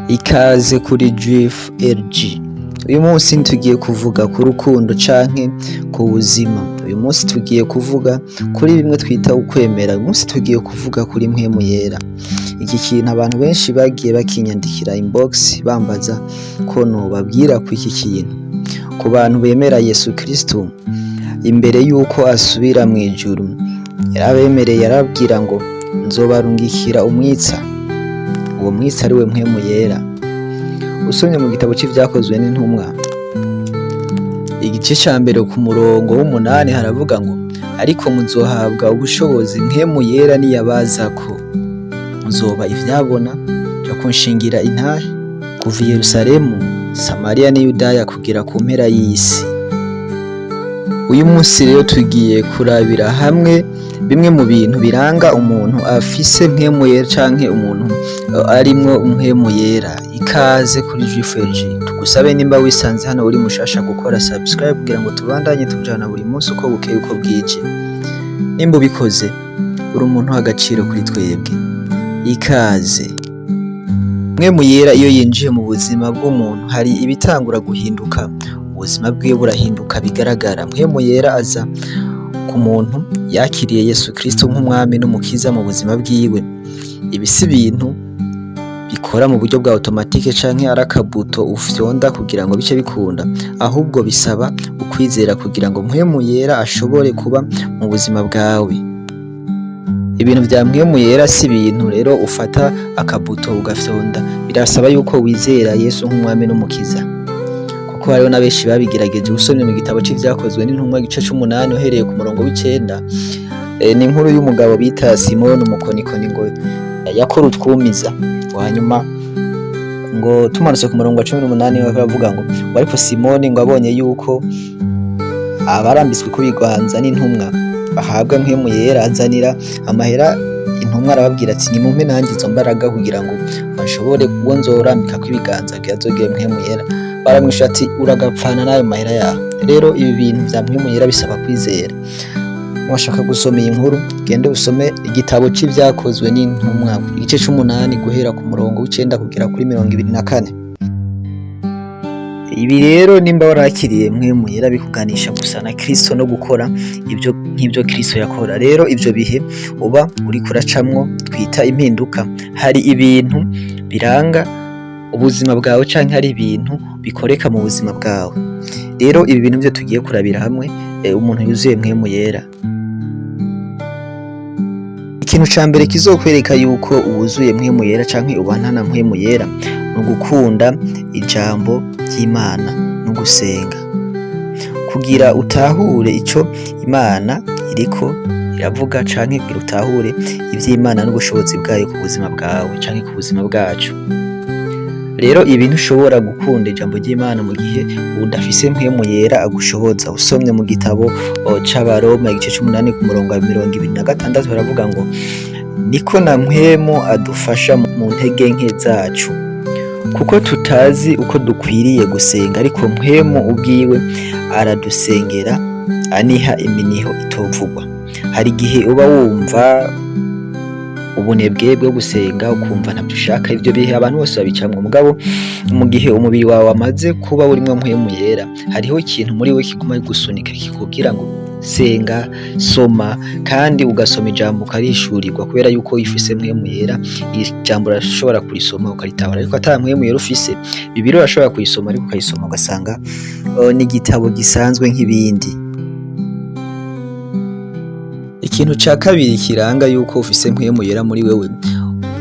Ikaze kuri Jif LG. Uyu munsi tugiye kuvuga ku rukundo canke ku buzima. Uyu munsi tugiye kuvuga kuri bimwe twita ukwemera. Uyu munsi tugiye kuvuga kuri Mpwemu Yera. Iki kintu abantu benshi bagiye bakinyandikira inbox bambaza ko nobabwira ko iki kintu. Ku bantu bemera Yesu Kristo, imbere yuko asubira mw'ijuru, yarabemereye, yarababwira ngo: "Nzobarungikira umwitsa." Uwo mwitsa ari we Mpwemu Yera. Usomye mu gitabo c'Ivyakozwe n'Intumwa, igice ca mbere, ku murongo w'8, haravuga ngo: "Ariko muzohabwa ubushobozi Mpwemu Yera niyabazako, muzoba ivyabona vyo kunshingira intahe kuva i Yerusalemu, Samariya n'i Yudaya, kugera ku mpera y'isi." Uyu munsi rero tugiye kurabira hamwe bimwe mu bintu biranga umuntu afise Mpwemu Yera canke umuntu arimwo Mpwemu Yera. Ikaze kuri G4G. Tugusabe, nimba wisanze hano uri mushasha, gukora subscribe kugira ngo tubandanye tujana buri munsi uko bukeye uko bwije. Nimba ubikoze, uri umuntu w'agaciro kuri twebwe. Ikaze. Mpwemu Yera iyo yinjiye mu buzima bw'umuntu, hari ibitangura guhinduka, ubuzima bwiwe burahinduka bigaragara. Mpwemu Yera aza ku muntu yakiriye Yesu Kristo nk'umwami n'umukiza mu buzima bwiwe. Ibi si ibintu bikora mu buryo bwa automatique canke ari akabuto ufyonda kugira ngo bice bikunda, ahubwo bisaba ukwizera kugira ngo Mpwemu Yera ashobore kuba mu buzima bwawe. Ibintu vya Mpwemu Yera si ibintu rero ufata akabuto ugafyonda, birasaba yuko wizera Yesu nk'umwami n'umukiza, kuko hariho na benshi babigerageje. Usomye mu gitabo c'Ivyakozwe n'Intumwa, igice c'umunani, uhereye ku murongo w'9, ni inkuru y'umugabo bita Simoni umukonikoni, ngo yakora utwumiza. Hanyuma ngo tumanutse ku murongo wa 18, baravuga ngo: "Ariko Simoni ngo abonye yuko abarambitswe ku biganza n'intumwa bahabwa Mpwemu Yera, azanira amahera intumwa, arababwira ati: 'Nimumpe nanjye izo mbaraga kugira ngo bashobore uwo nzorambika kw'ibiganza kugira azogire Mpwemu Yera.' Baramwisha ati: 'Uragapfana n'ayo mahera yawe.'" Rero ibi bintu vya Mpwemu Yera bisaba kwizera. Washaka gusoma iyi nkuru, gende usome igitabo c'Ivyakozwe n'Intumwa, igice c'umunani, guhera ku murongo w'9 kugera kuri 24. Ibi rero, nimba warakiriye Mpwemu Yera, bikuganisha gusa na Kristo no gukora ibyo nk'ibyo Kristo yakora. Rero ivyo bihe uba uriko uracamwo twita impinduka, hari ibintu biranga ubuzima bwawe canke hari ibintu bikoreka mu buzima bwawe. Rero ibi bintu byo tugiye kurabira hamwe, umuntu yuzuye Mpwemu Yera. Ikintu ca mbere kizokwereka yuko wuzuye Mpwemu Yera canke ubana na Mpwemu Yera ni ugukunda ijambo ry'Imana no gusenga kugira utahure ico Imana iriko iravuga, canke kugira utahure ivy'Imana n'ubushobozi bwayo ku buzima bwawe canke ku buzima bwacu. Rero ibi, ntushobora gukunda ijambo ry'Imana mu gihe udafise Mpwemu Yera agushoboza. Usomye mu gitabo c'Abaroma, igice c'umunani, ku murongo wa 26, baravuga ngo: "Niko na Mpwemu adufasha mu ntege nke zacu, kuko tutazi uko dukwiriye gusenga, ariko Mpwemu ubwiwe aradusengera aniha iminiho itovugwa." Hari igihe uba wumva ubunebwe bwo gusenga, ukumva ntabyo ushaka. Ivyo bihe abantu bose babicamwo. Mugabo mu gihe umubiri wawe wamaze kuba urimwo Mpwemu Yera, hariho ikintu muri we kiguma gusunika, kikubwira ngo: "Senga, soma." Kandi ugasoma ijambo ukarishurirwa, kubera yuko wifise Mpwemu Yera, ijambo urashobora kurisoma ukaritahura. Ariko ata Mpwemu Yera ufise, Bibiliya urashobora kuyisoma, ariko ukayisoma ugasanga ni igitabo gisanzwe nk'ibindi. Ikintu ca kabiri kiranga yuko ufise Mpwemu Yera muri wewe,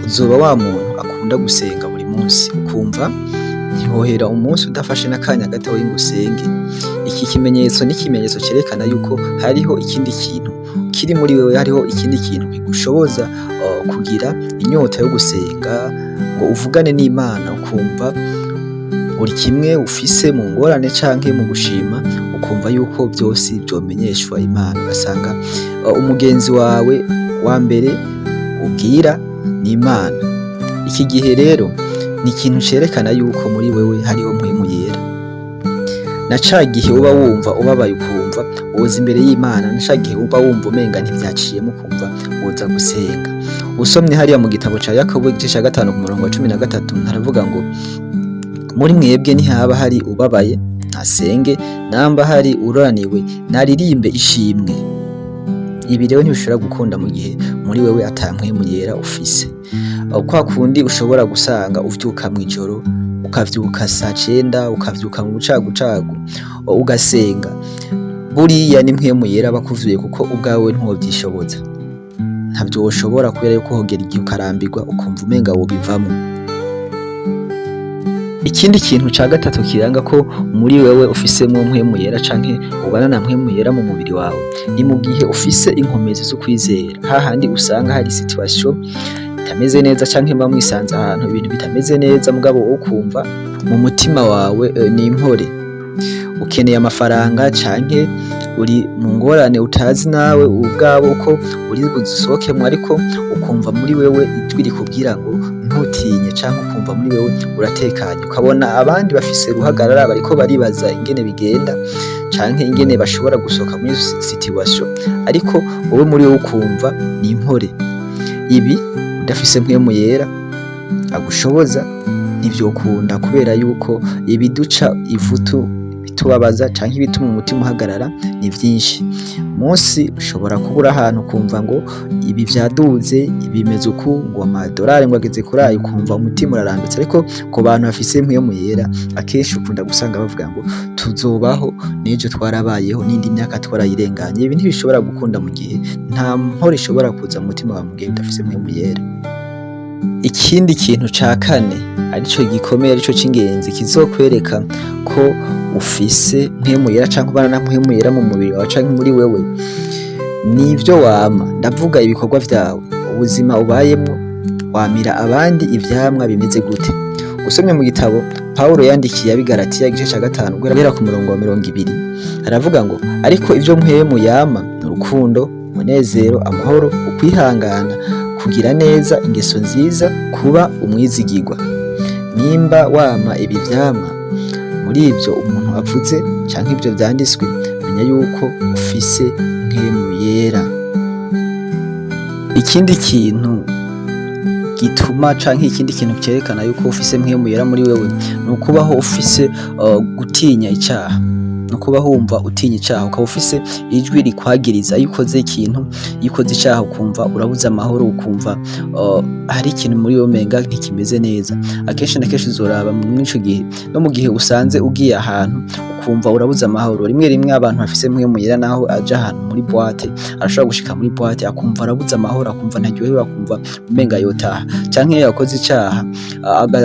uzoba wa muntu akunda gusenga buri munsi, ukumva ntihohera umunsi udafashe n'akanya gatoyi ngo usenge. Iki kimenyetso ni ikimenyetso cerekana yuko hariho ikindi kintu kiri muri wewe, hariho ikindi kintu kigushoboza kugira inyota yo gusenga ngo uvugane n'Imana, ukumva buri kimwe ufise mu ngorane canke mu gushima, ukumva yuko vyose vyomenyeshwa Imana, ugasanga umugenzi wawe wa mbere ubwira ni Imana. Iki gihe rero ni ikintu cerekana yuko muri wewe hariho Mpwemu Yera. Na ca gihe uba wumva ubabaye ukumva woza imbere y'Imana, na ca gihe uba wumva umenga ntivyaciyemo ukumva woza gusenga. Usomye hariya mu gitabo ca Yakobo igice ca 5 ku murongo wa 13 haravuga ngo: muri mwebwe ntihaba hari ubabaye, ntasenge, namba hari uroraniwe, naririmbe ishimwe. Ibi rero ntibishobora gukunda mu gihe muri wewe ata mpwemu yera ufise. Kwa kundi ushobora gusanga uvyuka mw'ijoro, ukavyuka saa 9, ukavyuka mu bucagucagu, ugasenga. Buriya ni mpwemu yera aba akuvyuye, kuko ubwawe ntiwovyishoboza. Ntavyo woshobora, kubera yuko hogera igihe ukarambirwa, ukumva umenga wobivamwo. Ikindi kintu ca gatatu kiranga ko muri wewe ufisemwo mpwemu yera canke ubana na mpwemu yera mu mubiri wawe, ni mu gihe ufise inkomezi zo kwizera. Hahandi usanga hari situation itameze neza canke muba mwisanze ahantu ibintu bitameze neza, mugabo wowe ukumva mu mutima wawe ni impore. Ukeneye amafaranga canke uri mu ngorane utazi nawe ubwawe uko uri buzisohokemwo, ariko ukumva muri wewe ijwi rikubwira ngo ntutinye, canke ukumva muri wewe uratekanye, ukabona abandi bafise uruhagarara bariko baribaza ingene bigenda canke ingene bashobora gusohoka muri situation, ariko wowe muri wewe ukumva ni impore. Ibi udafise mpwemu yera agushoboza ntivyokunda, kubera yuko ibiduca ivutu bitubabaza canke ibituma umutima uhagarara ni vyinshi. Munsi ushobora kubura ahantu ukumva ngo ibi vyaduze, ibi bimeze uku, ngo amadorari ngo ageze kuri ayo, ukumva umutima urarambitse. Ariko ku bantu bafise mpwemu yera akenshi ukunda gusanga bavuga ngo tuzobaho, n'ejo twarabayeho, n'indi myaka twarayirenganye. Ibi ntibishobora gukunda mu gihe nta mpore ishobora kuza mu mutima wawe mu gihe udafise mpwemu yera. Ikindi kintu ca kane arico gikomeye, arico c'ingenzi kizokwereka ko ufise mpwemu yera canke ubana na mpwemu yera mu mubiri wawe canke muri wewe, nivyo wama. Ndavuga ibikorwa vyawe, ubuzima ubayemwo, wamira abandi ivyamwa bimeze gute? Usomye mu gitabo Pawulo yandikiye ab'i Galatiya igice ca 5 guhera ku murongo wa 20, aravuga ngo: ariko ivyo mpwemu yama ni urukundo, umunezero, amahoro, ukwihangana, kugira neza, ingeso nziza, kuba umwizigirwa. Nimba wama ibi vyamwa, muri ivyo umuntu avuze canke ivyo vyanditswe, menya yuko ufise mpwemu yera. Ikindi kintu gituma canke ikindi kintu cerekana yuko ufise mpwemu yera muri wewe, ni ukubaho ufise gutinya icaha, ni ukubaho wumva utinya icaha, ukaba ufise ijwi rikwagiriza iyo ukoze ikintu, iyo ukoze icaha ukumva urabuze amahoro, ukumva hari ikintu muri wewe umenga ntikimeze neza. Akenshi na kenshi uzoraba muri ico gihe, no mu gihe usanze ugiye ahantu ukumva urabuze amahoro. Rimwe rimwe abantu bafise mpwemu yera, naho aja ahantu muri boîte, arashobora gushika muri boîte akumva arabuze amahoro, akumva ntaryohewe, akumva umenga yotaha, canke iyo yakoze icaha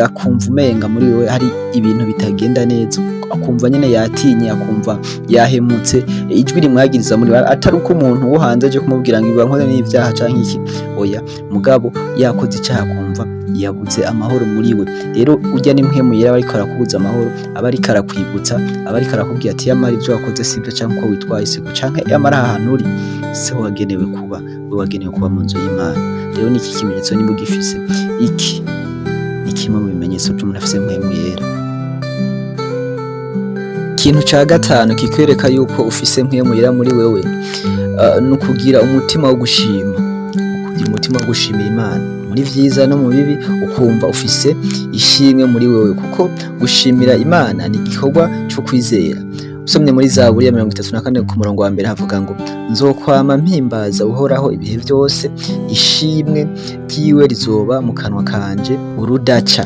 akumva umenga muri wewe hari ibintu bitagenda neza, akumva nyene yatinye, akumva yahemutse, ijwi rimwagiriza muri we, atari uko umuntu wo hanze aje kumubwira ngo ibi nkoze n'ivyaha canke iki, oya, mugabo yakoze icaha akumva yabuze amahoro muri we. Rero urya ni mpwemu yera aba ariko arakubuza amahoro, aba ariko arakwibutsa, aba ariko arakubwira ati yamara ivyo wakoze sivyo, canke uko witwaye siko, canke yamara aha hantu uri siho wagenewe kuba, wewe wagenewe kuba mu nzu y'Imana. Rero ni iki kimenyetso nimba ugifise, iki ni kimwe mu bimenyetso vy'umuntu afise mpwemu yera. Ikintu ca gatanu kikwereka yuko ufise mpwemu yera muri wewe, ni ukugira umutima wo gushima, ukugira umutima wo gushimira Imana muri vyiza no mu bibi, ukumva ufise ishimwe muri wewe, kuko gushimira Imana ni igikorwa co kwizera. Usomye muri Zaburi ya 34 ku murongo wa 1 havuga ngo: nzokwama mpimbaza Uhoraho ibihe vyose, ishimwe ryiwe rizoba mu kanwa kanje urudaca.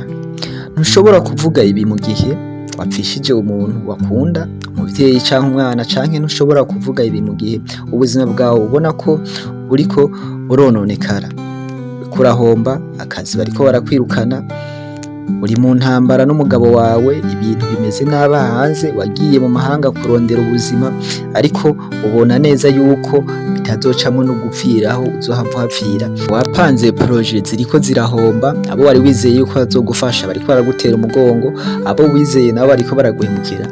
Ntushobora kuvuga ibi mu gihe wapfishije umuntu wakunda, umuvyeyi canke umwana, canke ntushobora kuvuga ibi mu gihe ubuzima bwawe ubona ko buriko burononekara, uriko urahomba akazi, bariko barakwirukana, uri mu ntambara n'umugabo wawe, ibintu bimeze nabi hanze, wagiye mu mahanga kurondera ubuzima, ariko ubona neza yuko bitazocamwo no gupfiraho uzohava uhapfira, wapanze projet ziriko zirahomba, abo wari wizeye yuko bazogufasha bariko baragutera umugongo, abo wizeye nabo bariko baraguhemukira.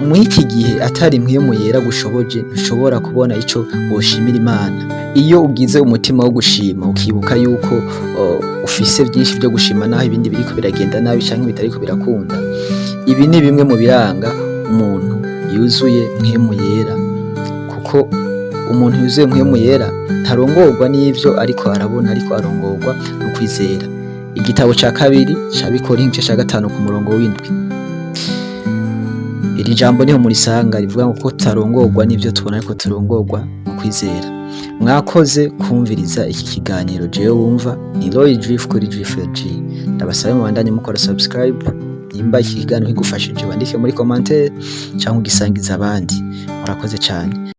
Mw'iki gihe atari mpwemu yera gushoboje, ntushobora kubona ico woshimira Imana. Iyo ugize umutima wo gushima, ukibuka yuko ufise vyinshi vyo gushima naho ibindi biriko biragenda nabi canke bitariko birakunda, ibi ni bimwe mu biranga umuntu. yuzuye Mpwemu Yera, kuko umuntu yuzuye Mpwemu Yera ntarongorwa n'ivyo ariko arabona, ariko arongorwa no kwizera. Igitabo ca kabiri c'Abikorinto, igice ca 5 ku murongo w'7. Iri jambo niho murisanga rivuga ngo ko tutarongorwa n'ivyo tubona, ariko turongorwa mu kwizera. Mwakoze kumviriza iki kiganiro. Jewe wumva ni Roy Drift kuri Drift G. Ndabasabe mubandanye mukora subscribe. Nimba iki kiganiro kigufashije, wandike muri commentaire cyangwa ugisangiza abandi. Murakoze cyane.